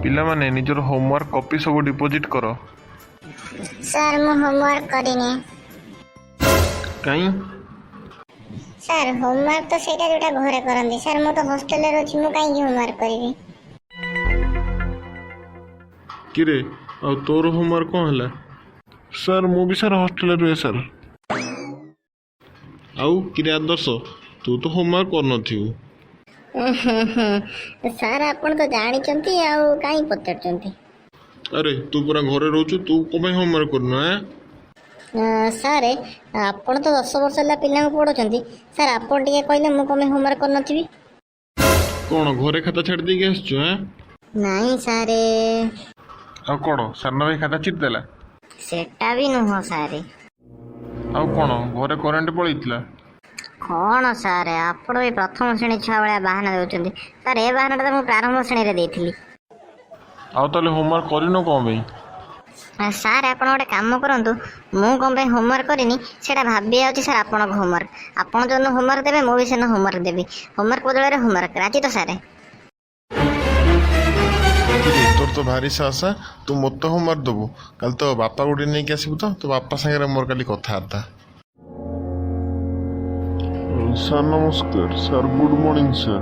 ପିଲାମାନେ, ନିଜର homework copy ସବୁ ଡିପୋଜିଟ୍ କର। ସାର୍, ମୁଁ ହୋମୱାର୍କ କରିନି। କାହିଁ? ସାର୍, ହୋମୱାର୍କ ତ ସେଇଟା ଯୋଉଟା ଘରେ କରନ୍ତି। ସାର୍, ମୁଁ ତ ହଷ୍ଟେଲରେ ଅଛି, ମୁଁ କାହିଁକି ହୋମୱାର୍କ କରିବି? କିରେ, ଆଉ ତୋର ହୋମୱାର୍କ କ'ଣ ହେଲା? ସାର୍, ମୁଁ ବି ସାର୍ ହଷ୍ଟେଲରେ ରୁହେ ସାର୍। ଆଉ କିରେ ଆଦର୍ଶ, ତୁ ତ ହୋମୱାର୍କ କରିନଥିବୁ? ସାର୍, ଆପଣ ତ ଜାଣିଛନ୍ତି, ଆଉ କାହିଁ ପଚାରୁଛନ୍ତି? ଆରେ, ତୁ ପରା ଘରେ ରହୁଛୁ, ତୁ କ'ଣ ପାଇଁ ହୋମୱାର୍କ କରୁନୁ ଆଁ? ସାର୍, ଆପଣ ତ 10 ବର୍ଷ ହେଲା ପିଲାଙ୍କୁ ପଢ଼ଉଛନ୍ତି। ସାର୍, ଆପଣ ଟିକେ କହିଲେ ମୁଁ କ'ଣ ପାଇଁ ହୋମୱାର୍କ କରିନଥିବି? କ'ଣ ଘରେ ଖାତା ଛାଡ଼ି ଦେଇକି ଆସିଛୁ ଆଁ? ନାଇଁ ସାର୍। ଆଉ କ'ଣ, ସାନ ଭାଇ ଖାତା ଚିରିଦେଲା? ସେଟା ବି ନୁହଁ ସାର୍। ଆଉ କ'ଣ, ଘରେ କରେଣ୍ଟ ପଳେଇଥିଲା? କ'ଣ ସାର୍, ଆପଣ ବି ପ୍ରଥମ ଶ୍ରେଣୀ ଛୁଆ ଭଳିଆ ବାହାନା ଦେଉଛନ୍ତି। ସାର୍, ଏ ବାହାନାଟା ତ ମୁଁ ପ୍ରାରମ୍ଭ ଶ୍ରେଣୀରେ ଦେଇଥିଲି। ଆଉ ତାହେଲେ ହୋମୱାର୍କ କରିନୁ କ'ଣ ପାଇଁ? ସାର୍, ଆପଣ ଗୋଟେ କାମ କରନ୍ତୁ। ମୁଁ କ'ଣ ପାଇଁ ହୋମୱାର୍କ କରିନି, ସେଇଟା ଭାବି ଯାଉଛି ସାର୍ ଆପଣଙ୍କ ହୋମୱାର୍କ। ଆପଣ ଯେଉଁଦିନ ହୋମୱାର୍କ ଦେବେ, ମୁଁ ବି ସେଦିନ ହୋମୱାର୍କ ଦେବି। ହୋମୱାର୍କ ବଦଳରେ ହୋମୱାର୍କ, ରାଜି ତ ସାର୍? କିରେ, ତୋର ତ ଭାରି ସାହସ, ତୁ ମୋତେ ହୋମୱାର୍କ ଦେବୁ? କାଲି ତୋ ବାପା ଗୋଟେ ନେଇକି ଆସିବୁ ତ, ତୋ ବାପା ସାଙ୍ଗରେ ମୋର କାଲି କଥାବାର୍ତ୍ତା। ସାର୍, ନମସ୍କାର ସାର୍। Good morning sir.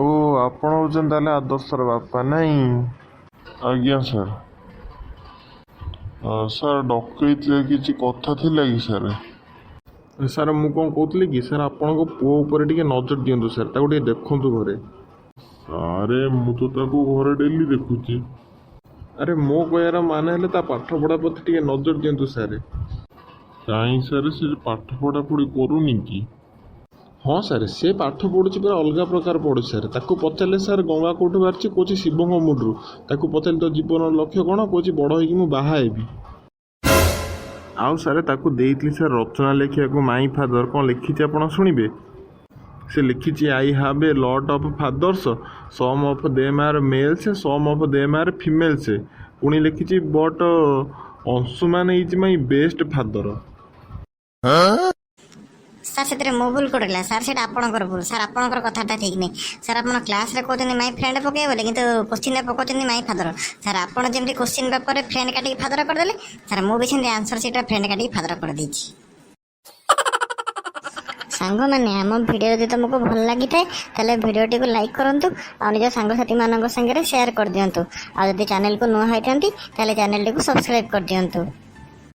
ଓ, ଆପଣ ହେଉଛନ୍ତି ତାହେଲେ ଆଦର୍ଶର ବାପା, ନାଇଁ? ଆଜ୍ଞା ସାର୍। ସାର୍, ଡକେଇଥିଲେ, କିଛି କଥା ଥିଲା କି ସାର୍? ସାର୍, ମୁଁ କ'ଣ କହୁଥିଲି କି ସାର୍, ଆପଣଙ୍କ ପୁଅ ଉପରେ ଟିକେ ନଜର ଦିଅନ୍ତୁ ସାର୍, ତାକୁ ଟିକେ ଦେଖନ୍ତୁ ଘରେ। ସାରେ, ମୁଁ ତ ତାକୁ ଘରେ ଡେଲି ଦେଖୁଛି। ଆରେ, ମୋ କହିବାର ମାନେ ହେଲେ ତା ପାଠ ପଢ଼ା ପ୍ରତି ଟିକେ ନଜର ଦିଅନ୍ତୁ ସାର୍। କାହିଁ ସାର୍, ସେ ପାଠ ପଢ଼ାପଢ଼ି କରୁନି କି? ହଁ ସାର୍, ସେ ପାଠ ପଢ଼ୁଛି, ପୁରା ଅଲଗା ପ୍ରକାର ପଢ଼ୁଛି ସାର୍। ତାକୁ ପଚାରିଲେ ସାର୍, ଗଙ୍ଗା କେଉଁଠୁ ବାହାରିଛି, କହୁଛି ଶିବଙ୍କ ମୁଣ୍ଡରୁ। ତାକୁ ପଚାରିଲେ ତୋ ଜୀବନର ଲକ୍ଷ୍ୟ କ'ଣ, କହୁଛି ବଡ଼ ହେଇକି ମୁଁ ବାହା ହେବି। ଆଉ ସାର୍, ତାକୁ ଦେଇଥିଲି ସାର୍ ରଚନା ଲେଖିବାକୁ, ମାଇ ଫାଦର। କ'ଣ ଲେଖିଛି ଆପଣ ଶୁଣିବେ? ସେ ଲେଖିଛି, "I have a lot of fathers. Some of them are males, some of them are females." ପୁଣି ଲେଖିଛି, "But Anshuman is my best father." Sir, ସେଥିରେ ମୋ ଭୁଲ କୋଉଠି ହେଲା ସାର୍? ସେଇଟା ଆପଣଙ୍କର ଭୁଲ ସାର୍। ଆପଣଙ୍କର କଥାଟା ଠିକ୍ ନାହିଁ ସାର୍। ଆପଣ କ୍ଲାସ୍ରେ କହୁଛନ୍ତି ମାଇ ଫ୍ରେଣ୍ଡ ପକେଇବେ ବୋଲି, କିନ୍ତୁ କୋଶ୍ଚିନ୍ରେ ପକାଉଛନ୍ତି ମାଇ ଫାଦର। ସାର୍, ଆପଣ ଯେମିତି କୋଶ୍ଚିନ୍ ପେପରରେ ଫ୍ରେଣ୍ଡ କାଟିକି ଫାଦର କରିଦେଲେ ସାର୍, ମୁଁ ବି ସେମିତି ଆନ୍ସର ସିଟ୍ରେ ଫ୍ରେଣ୍ଡ କାଟିକି ଫାଦର କରିଦେଇଛି। ସାଙ୍ଗମାନେ, ଆମ ଭିଡ଼ିଓ ଯଦି ତୁମକୁ ଭଲ ଲାଗିଥାଏ, ତାହେଲେ ଭିଡ଼ିଓଟିକୁ ଲାଇକ୍ କରନ୍ତୁ ଆଉ ନିଜ ସାଙ୍ଗସାଥିମାନଙ୍କ ସାଙ୍ଗରେ ସେୟାର କରିଦିଅନ୍ତୁ। ଆଉ ଯଦି ଚ୍ୟାନେଲକୁ ନୂଆ ହୋଇଥାନ୍ତି, ତାହେଲେ ଚ୍ୟାନେଲଟିକୁ ସବସ୍କ୍ରାଇବ୍ କରିଦିଅନ୍ତୁ।